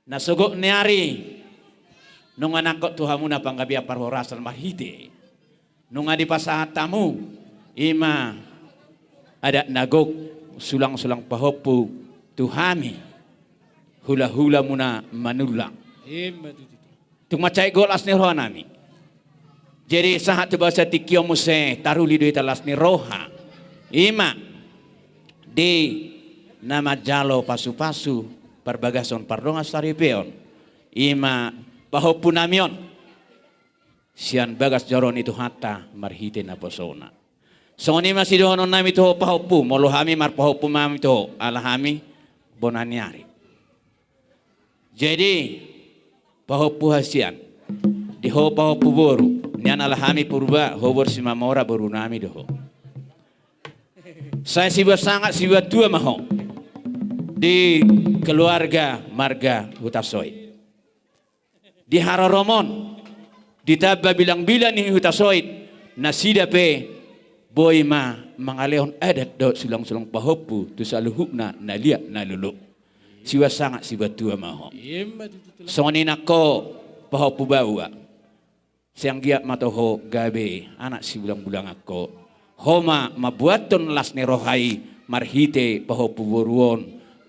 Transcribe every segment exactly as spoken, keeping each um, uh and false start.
Na sogot ni ari nunga nangkok tu hamuna panggabean parhorasan marhite nunga dipasahat hamu, i ma adat na gok, sulang-sulang pahompu tu hami, hula-hulamuna Manullang. Ima tutu. Tung mansai gok las ni rohanami. Jadi sahat tu bagasan tingki on muse taruli do hita las ni roha. I ma di na manjalo pasu-pasu parbagason pardongan saripeon. I ma pahompunami on sian bagas joro ni Tuhanta marhite naposona. Songon i ma sidohononnami tu ho pahompu, molo hami marpahompu ma hami tu ho, ala hami bona ni ari. Jadi pahompu hasian, di ho pahompu boru, nian ala hami Purba, ho boru Simamora, borunami do ho. Sai sibuat sangap sibuat tua ma ho di keluarga marga Hutasoit. Di haroromon, ditamba bilang-bilang ni Hutasoit, nasida pe boi ma mangalehon adat dohot sulang-sulang pahompu tu saluhutna na liat na lolo. Sibuat sangap sibuat tua ma ho. Ima tutu tulang. Songon i nangko pahompu baoa. Sai anggiat ma tu ho gabe anak sibulang-bulangan ho. Ho ma mambuathon las ni roha i marhite pahompu boru on.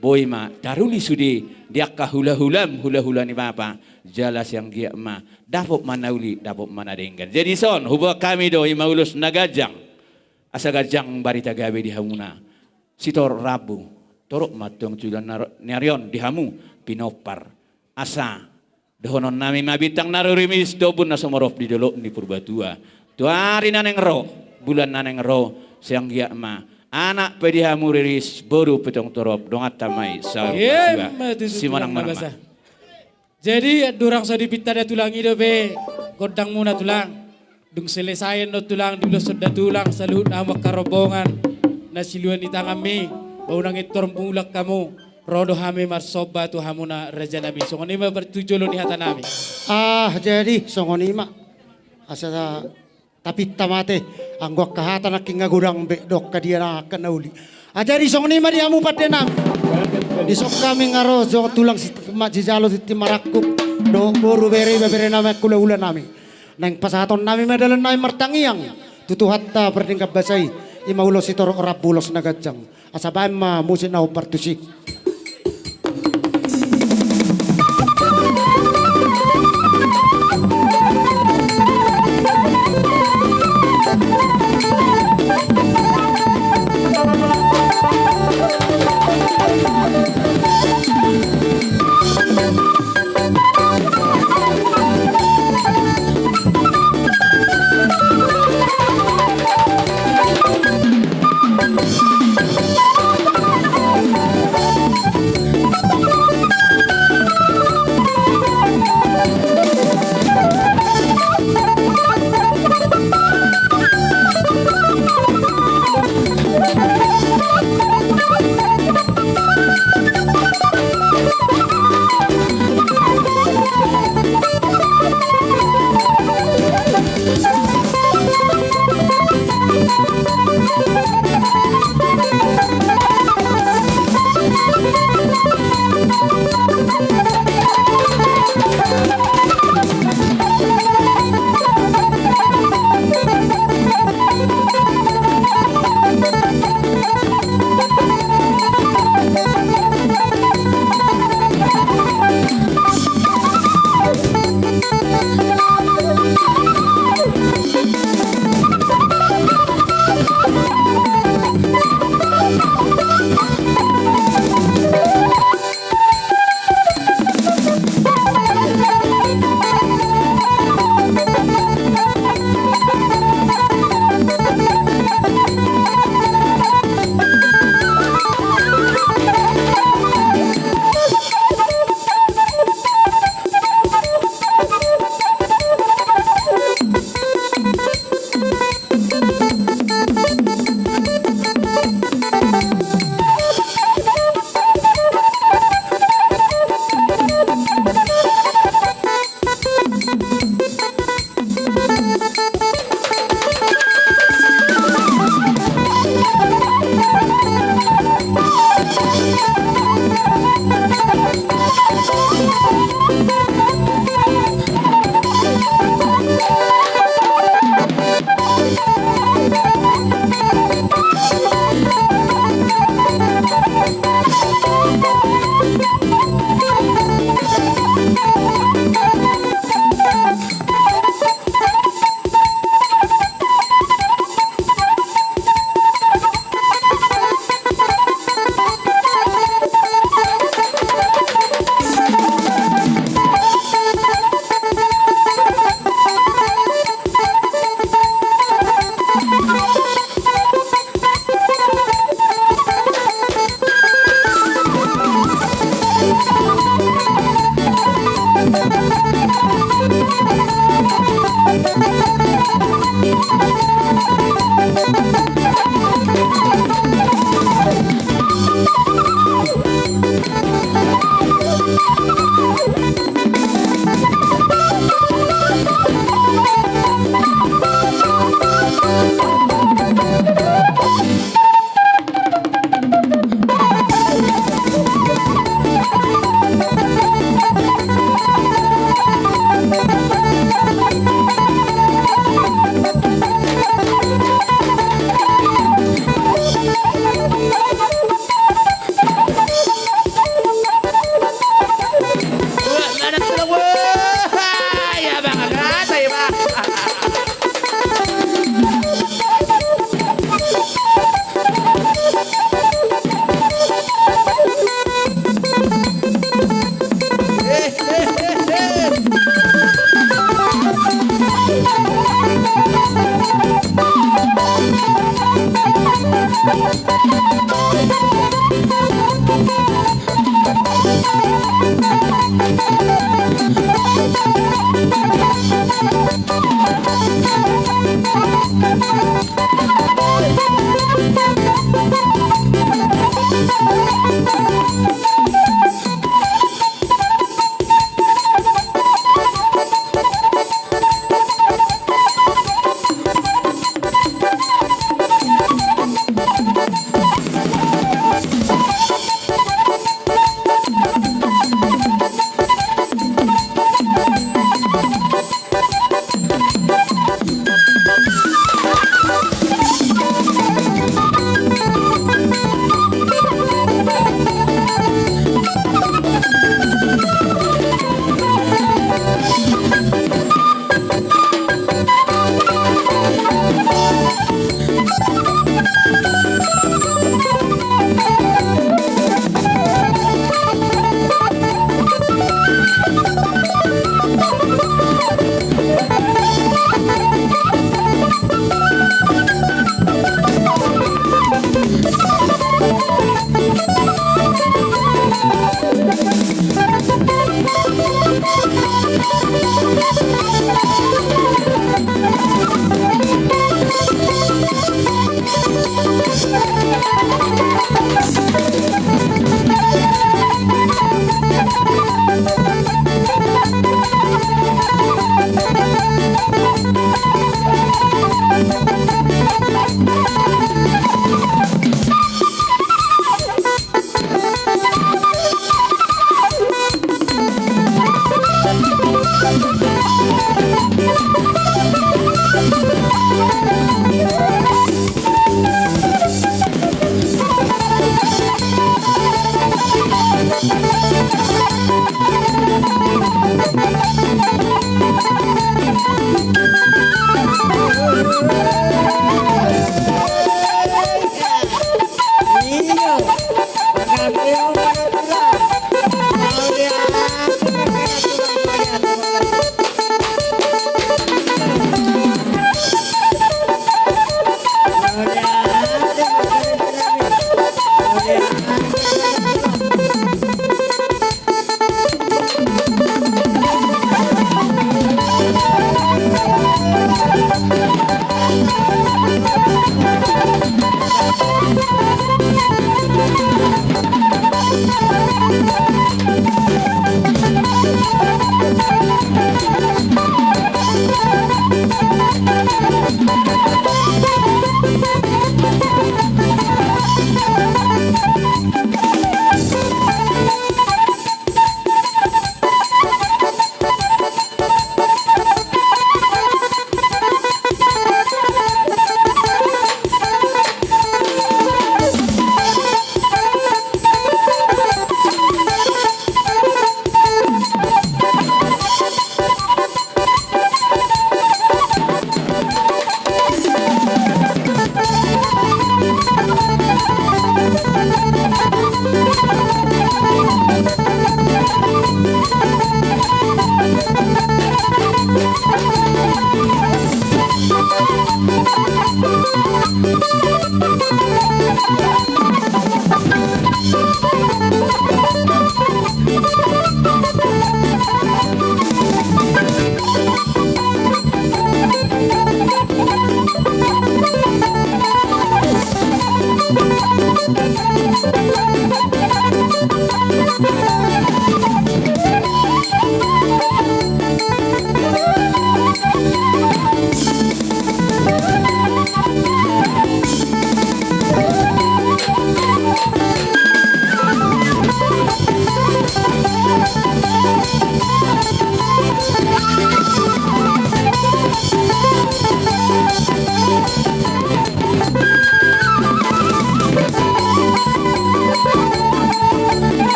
Boi ma taruli sude di angka hula-hulam, hula-hula ni bapa. Jala sai anggiat ma dapot ma na uli, dapot ma na denggan. Jadi son, huboan hami do i ma ulos na ganjang. Asa ganjang barita gabe di hamuna. Sitorop rambu, torop ma antong tu joloan ni ari on di hamu pinompar. Asa dohononnami ma bintang na rurimis, ombun na sumorop di dolok ni Purbatua. Tu ari na naeng ro, bulan na naeng ro, sai anggiat ma anak pe di hamu riris, boru pe tong torop, donganta ma i saur matua. Ima tutu tulang na basa. Simonang-monang ma. Jadi andorang so dipinta da tulang i dope gondangmuna tulang. Dung selesai annon tulang, diuloshon da tulang saluhut hamu angka rombongan na siluan ni tanganmi, ba unang intor mulak hamu, ro do hami marsomba tu hamuna rajanami. Songon i ma partu jolo ni hatanami. Ah, jadi songon i ma. Asa tapinta ma ate, anggo angka hata nangkin nga godang be, dohot angka dia nangkin na uli. Ah, jadi songon i ma di hamu pandenami. Dison hami nga ro jo tulang si ma jijalo tintin marangkup, dohot boru, bere, iba berenami, hula-hulanami. Naeng pasahatonnami ma dalannami martangiang tu Tuhanta pardenggan basa i, i ma ulos sitorop rambu, ulos na ganjang. Asa baen ma musik na hombar tusi.